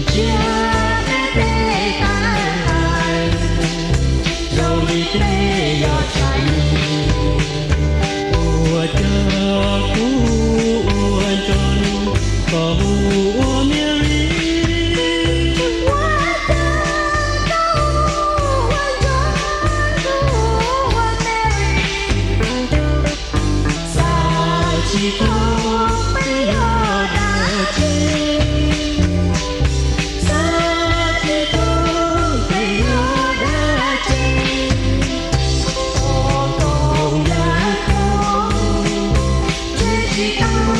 Ntsia peb tej tawv hais, zoo li peb yog tshais, ua cas kuv hu ua Ntsoov, koj hu ua Mary. Ua cas koj hu ua Ntsoov, kuv hu ua Mary? Xav tsis thoob peb yog dab tsi, xav tsis thoob peb yog dab tsi, ua kom yam koj ntsib tsis tau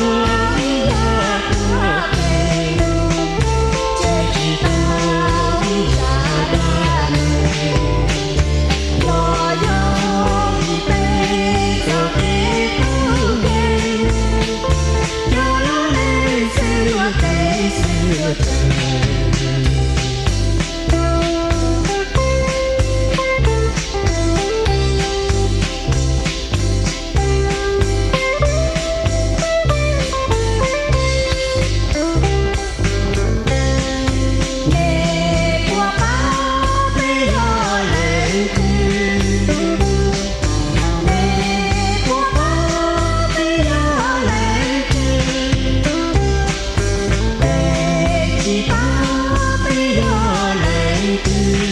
ib yam tuag phem, ntsib tsis tau ib yam dab neeg. Los yog vim peb txoj kev tu nkeeg, cov lub neej xwb yuav teb xwb yuav tsawg. Nej puas paub peb yog leej twg? Nej puas paub peb yog leej twg? Peb tsis paub peb yog leej twg.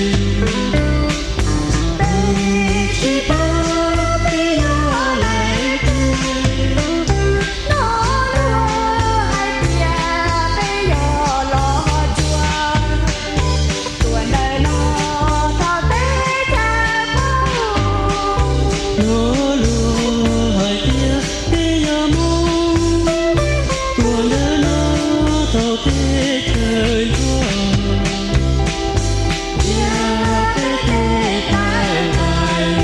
Peb tsis paub peb yog leej twg. Hnov luag hais tias peb yog los cuag, tuaj ntawm no thaum teb chaws Hmoob. Hnov luag hais tias peb yog Hmoob, tuaj ntawm no thaum teb chaws Ntsuab. Ntsia peb tej tawv hais,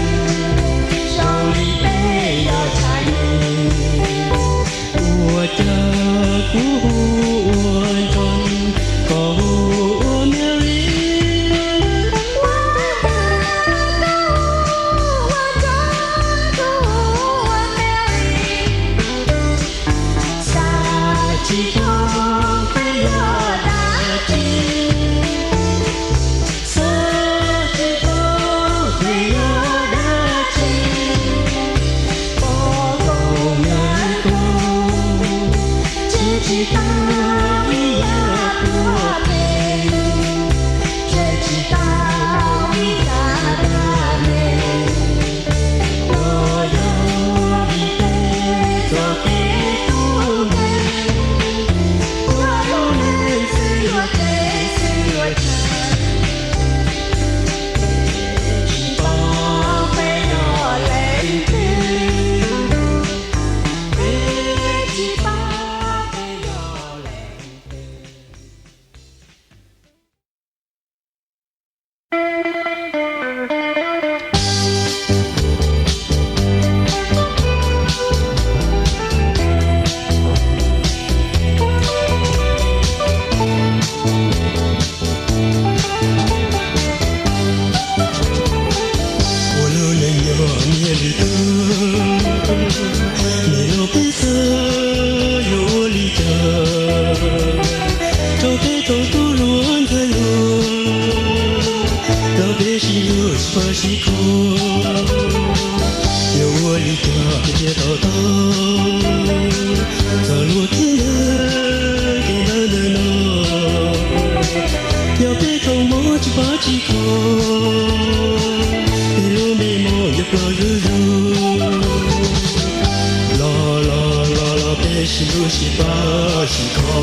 zoo li peb yog tshais, ua cas kuv hu ua Ntsoov, koj hu ua Mary. Ua cas koj hu ua Ntsoov, kuv hu ua Mary? Xav tsis thoob peb yog dab tsi, xav tsis thoob peb yog dab tsi, pom zoo yam koj ntsib tsis tau ib yam tuag phem, ntsib tsis tau ib yam dab neeg. Los yog vim peb txoj kev tu nkeeg, cov lub neej xwb yuav teb xwb yuav tsawg. Peb tsis paub peb yog leej twg, peb tsis paub peb yog leej twg. Ua lub neej nyob nyiaj lwm tus, nej los peb xav yuav ua li cas rau peb tau tub hluas ntxhais hluas, los peb sib hlub sib pab sib kho, yuav ua li cas thiaj to taub txoj lus thiab ntawm kev ntawd ntawm no. Yog peb tau mob tsis pab tsis kho, peb lub npe mob yuav ploj zuj zus. Los los los los peb sib hlub sib pab sib kho,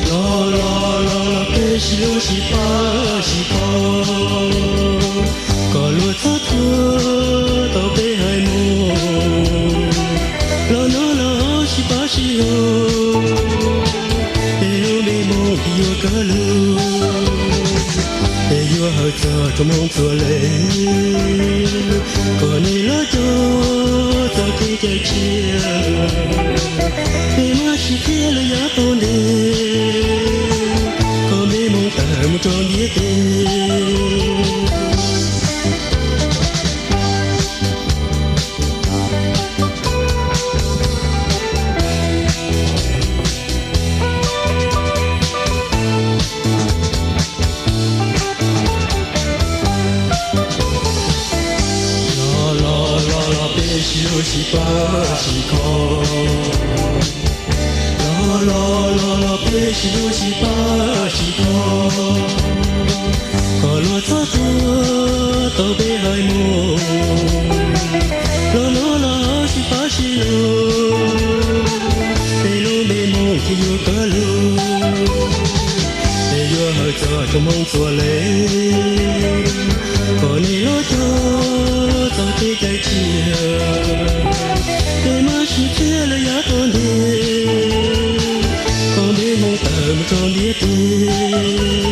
los los los los peb sib hlub sib pab sib kho, kom luag txhob thuam tau peb haiv Hmoob. Los noj los haus sib pab sib hlub, peb lub npe Hmoob thiaj yuav kawg lug. Peb yuav hawm txog rau Hmoob txhua leej, kom nej los coj txoj kev cai tshiab. Peb mam sib qhia lawm yav tom ntej, kom peb Hmoob tawm mus rau ntiaj teb. Sib hlub sib pab sib txhawb, kom luag txhob tuag tau peb haiv muam. Los no los haus sib pab sib lug, peb lub npe mus thiaj yuav kawg lug. Peb yuav hawm txog tsoom Hmoob txhua leej, kom nej los cog txog kev cai tsiaj, peb mam sib txiaj lawm yav tom ntej, kom npe Hmoob tawm mus rau ntiaj teb.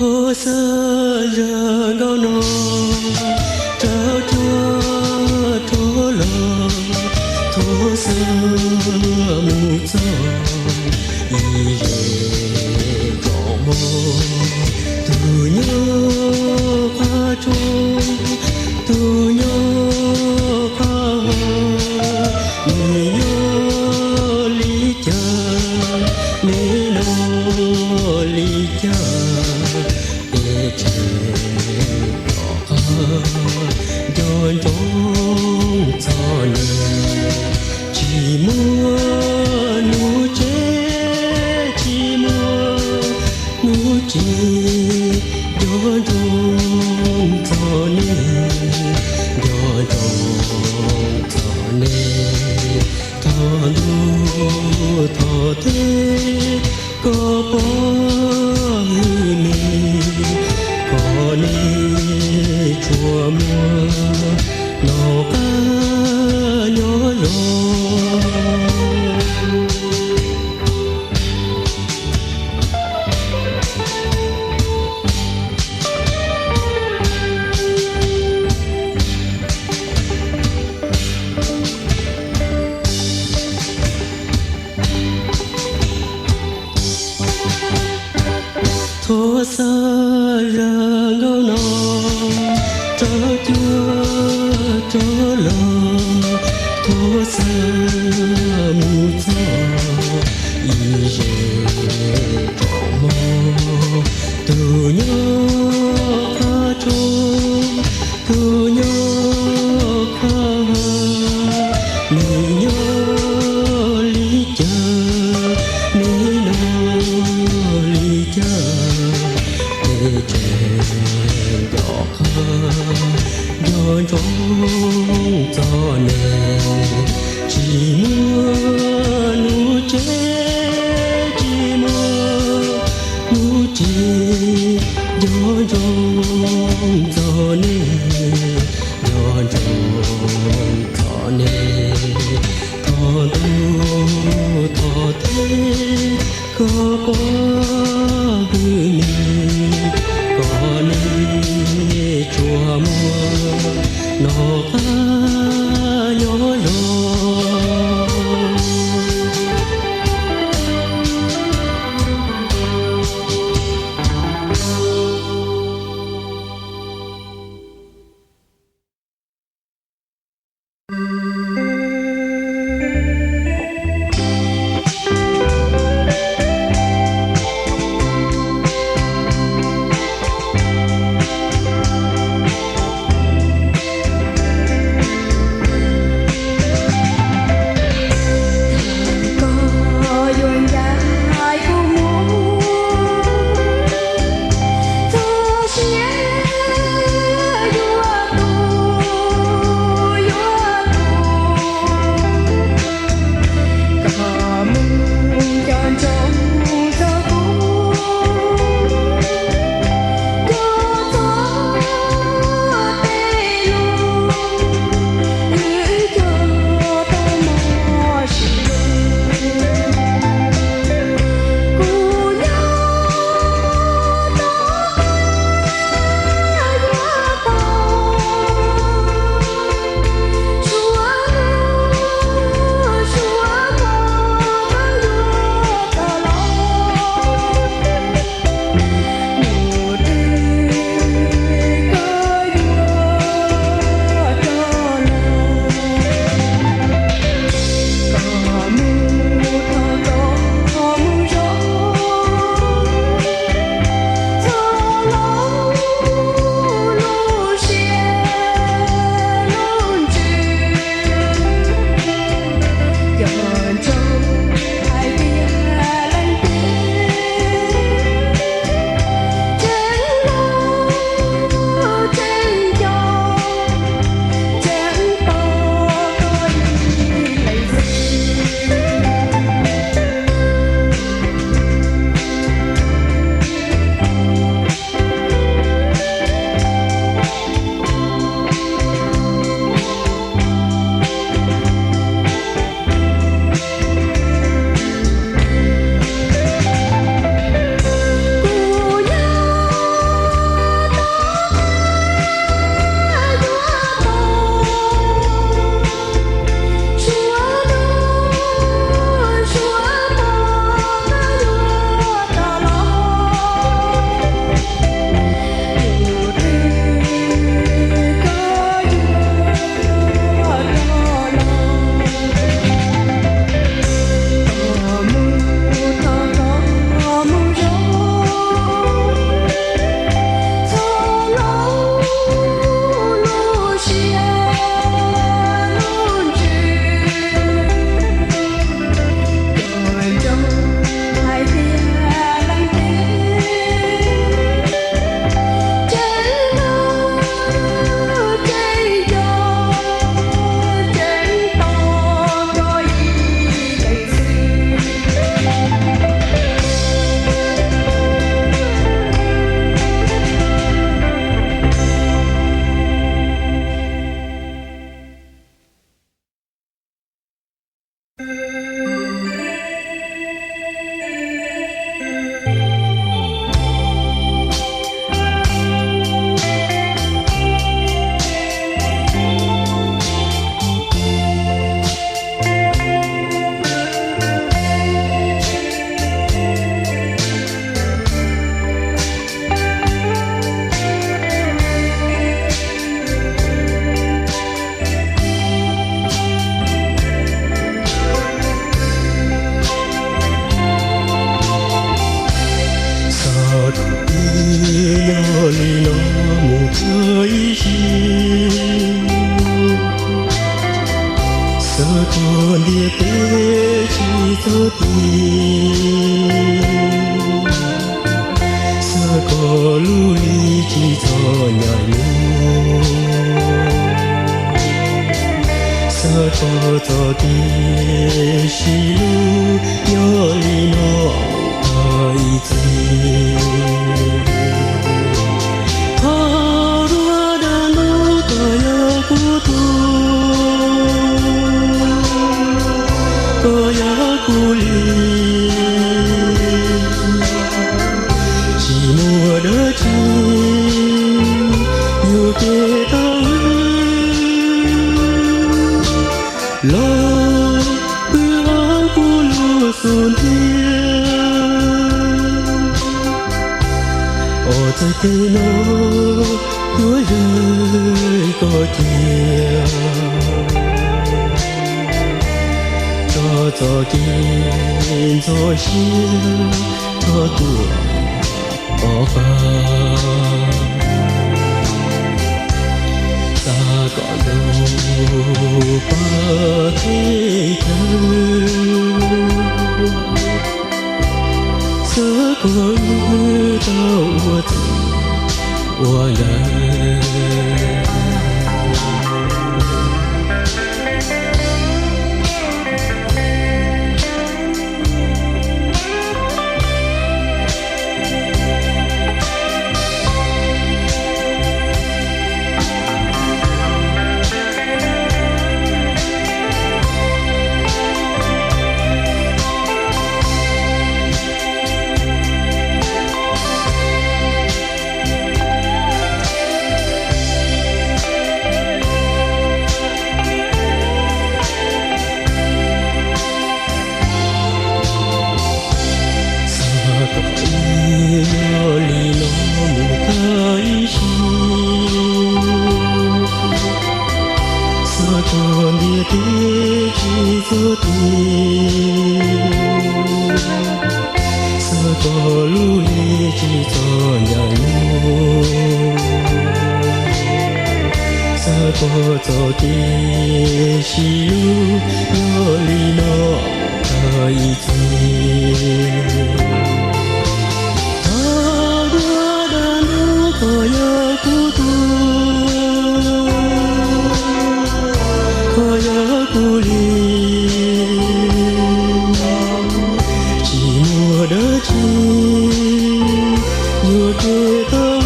Thaum xwb zaj nkauj no, rau ruaj rau los, thaum xwb mus txog ib zes tsom mog, tus nyob qhov tsuas, tus nyob qhov hov, nws nyob li cas, nws noj li cas, es tseem rov qab nco ntsoov nej, nco ntsoov txog nej, thaum ntuj thaum teb koj pov hwm mis, kom nej tsuas muaj noj qab nyob zoo. Thov xa zaj nkauj no rov cuag rov los, thov xa mus txog ib zes tsoom mog, tus nyob qab roob, tus nyob qab hav, nws nyob li cas, nws noj li cas, peb tseem nco qab nco ntsoov txog nws. Tsis muaj lub tsev, tsis muaj lub tsev, nco ntsoov txog nej, nco ntsoov txog nej, thaum ntuj thaum teb koj pov hwm mis, kom nej tsuas muaj noj qab nyob zoo. ib sim, xav kom ntiaj teb tsis txhob dim, xav kom lub hli tsis txhob ncaim mus, xav kom txoj kev sib hlub nyob li no tag ib txhis. Thov dua dag ntuj koj yog kuv tug, koj yog kuv li, tsis muaj dab tsi yuam kev tau los pw hauv kuv lub xub ntiag. Ob txhais tes no yuav yawg koj cia, tso txoj kev ntxhov siab rov tuaj qhov qab, xav kom ntuj pab teb chaws, xav kom wb tau ua txij ua nkawm. Xav kom wb nyob li no mus tag ib sim, xav kom ntiaj teb tsis txhob dim, xav kom lub hli tsis txhob ncaim mus, xav kom txoj kev sib hlub nyob li no tag ib txhis. Thov dua dag ntuj koj yog kuv tug, koj yog kuv li, tsis muaj dab tsi yuam kev tau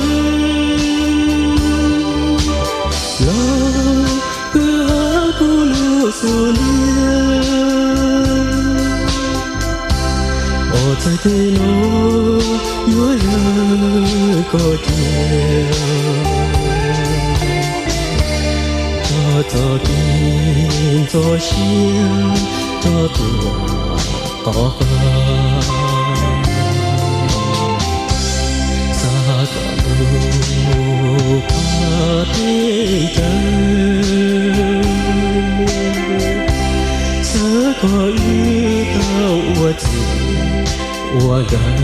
los pw hauv kuv lub xub ntiag. Ob txhais tes no yuav yawg koj cia, tso txoj kev ntxhov siab rov tuaj qhov qab, xav kom ntuj pab teb chaws, xav kom wb tau ua txij ua nkawm.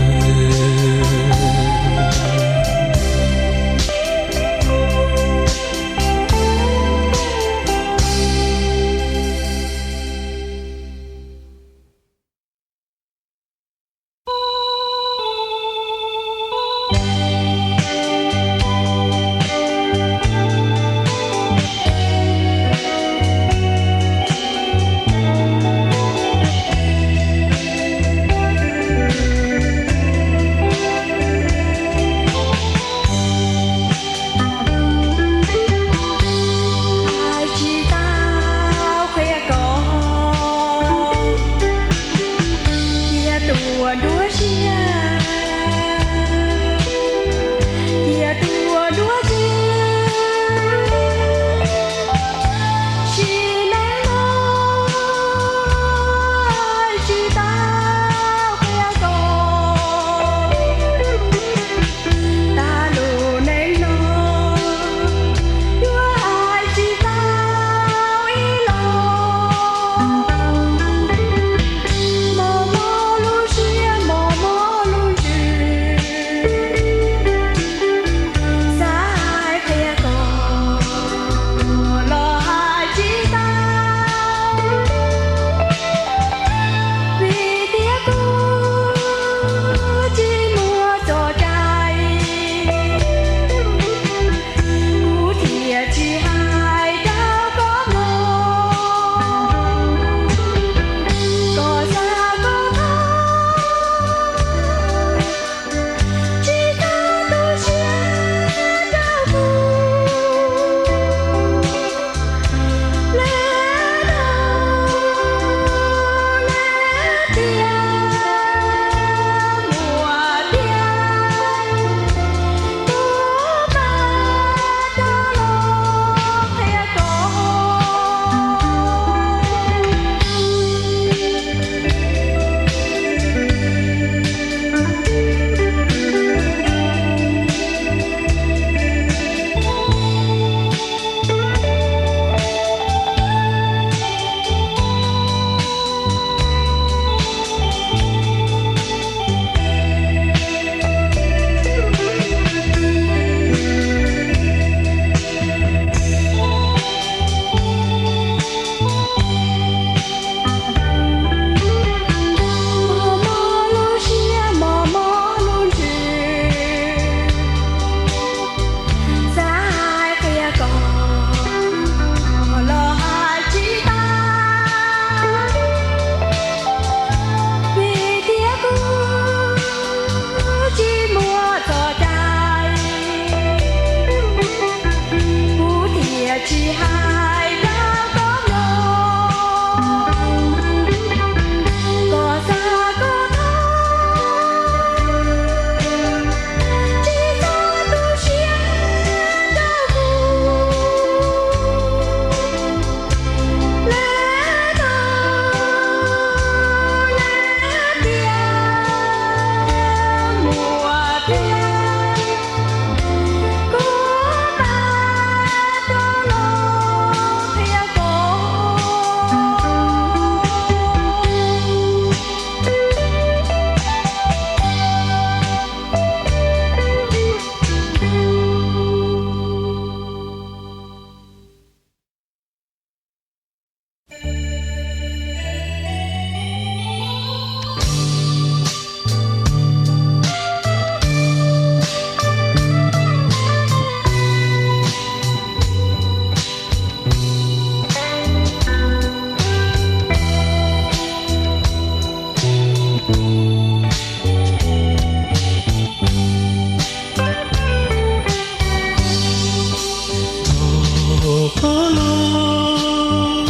Koj los,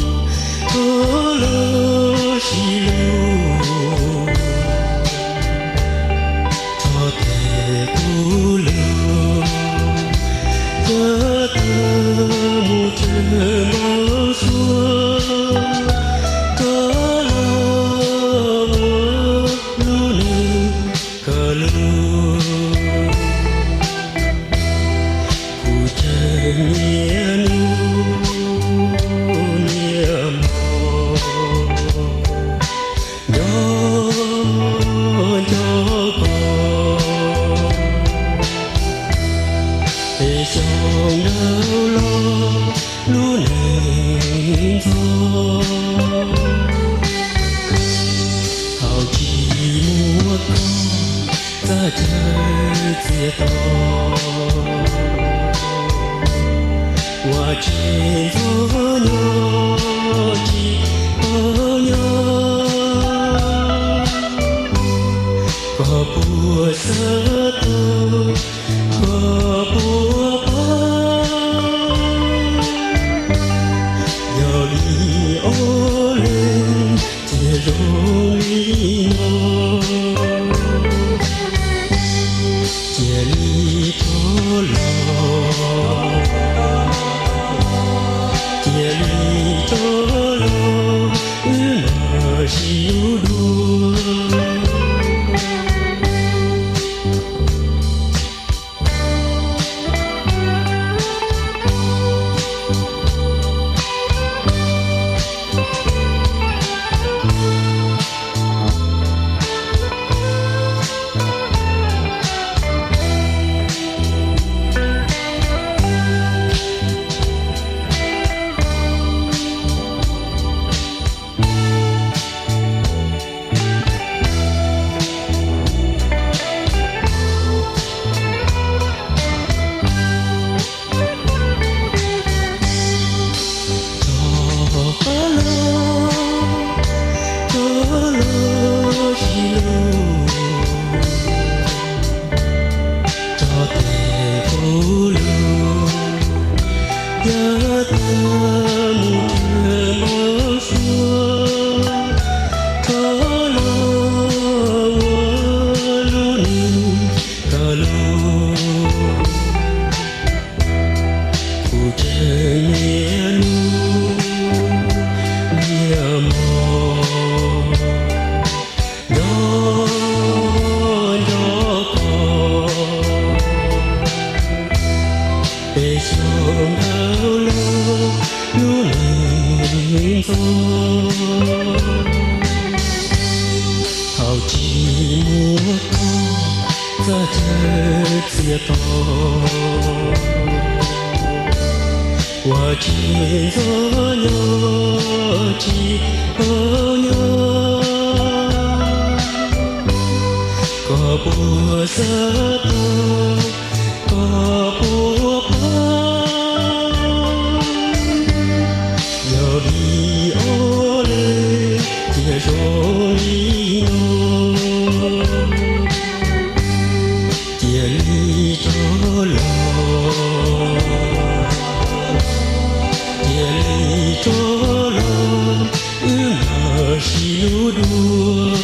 koj los sib hlub, rho tes kuv lug, yav tag mus rau npau suav, koj los ua lub neej kawg lug. Kuv tseem niaj hnub niaj hmo nco nco koj, es xyoo ntau los lub neej ntxhov, thaum tsis muaj koj txhaj chaw txias to. Ua tsis ntxov nyob tsis tau nyob, koj puas xav tau, koj puas paub, yog vim ob leeg thiaj zoo li no. Cia li rov los, cia li rov los, wb mam sib hlub dua. Rov qab los, rov los sib hlub, rho tes kuv lug, yav tag mus rau npau suav, rov los ua lub neej kawg lug. Kuv tseem niaj hnub niaj hmo nco nco koj, peb xyoos ntawd los lub neej ntxhov, thaum tsis muaj koj txhaj chaw txias to. Ua tsis ntxov nyob tsis tau nyob, koj puas xav tau, koj puas paub, yog vim ob leeg thiaj zoo li no. Cia li rov los, cia li rov los, wb mam sib hlub dua.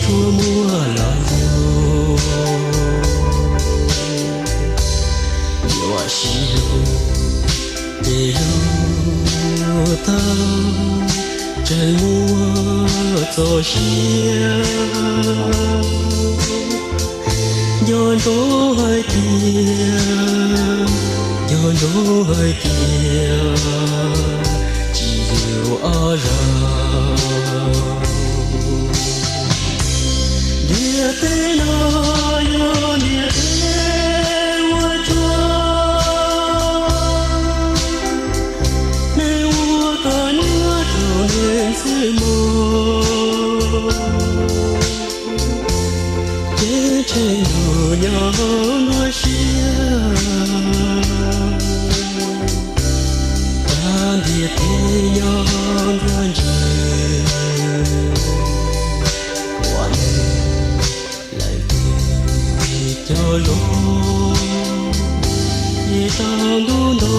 Kua muag los yug, yuav sib hlub ces yug tau, tseem muaj txoj sia. Nco ntsoov hais tias, nco ntsoov hais tias tsis yog ob zaug. Ntiaj teb no yog ntiaj teb ua tsuag, neeg ua koj nyuaj rau neeg xwb mog. Ces ntshe yus nyob nruab siab, ntiaj teb nyob nruab ntsis, ua neeg lawm twg cog lus, ces tau ntuj nto.